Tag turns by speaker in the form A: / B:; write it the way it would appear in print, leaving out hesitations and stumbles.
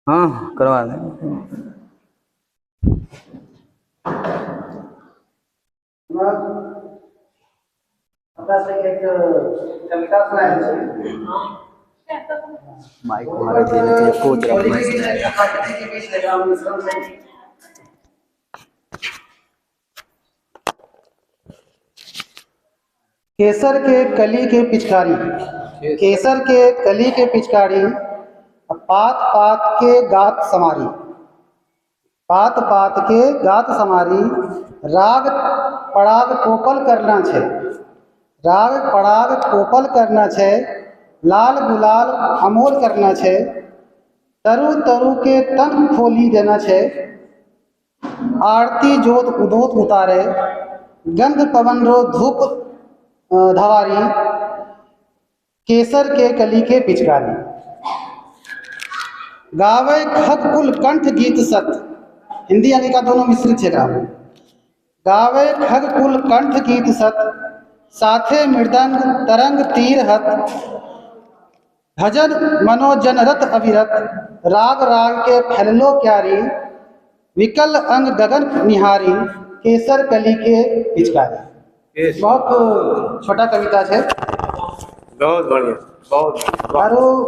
A: हाँ, करवा दें।
B: हमरा सबके एक कविता सुनायल छै।
A: माइक मारे देने के लिए कोच रहा
B: होली
A: मैं
B: के बीच
A: सुनाएगा।
B: प्रकृति के बीच एकरा मिश्रण छै। केसर के कली के पिचकारी, केसर के कली के पिचकारी, पात पात के गात समारी, पात पात के गात समारी, राग पराग कोपल करना छै, राग पराग कोपल करना छै, लाल गुलाल अमोल करना छै, तरु तरु के तन फोली देना छै, आरती जोत उदोत उतारे, गंध पवन रो धूप धवारी, केसर के कली के पिचकारी। गावे खग कुल कंठ गीत सत, हिंदी अंगिका दोनों मिश्रित छै एकरा में। गावे खग कुल कंठ गीत सत, साथे मृदंग तरंग तीर हत, भजन मनोजन रत अविरत, राग राग के फैललो क्यारी, विकल अंग गगन निहारी, केसर कली के पिचकारी। बहुत छोटा कविता छै।
C: बहुत बढ़िया, बहुत।
B: आरो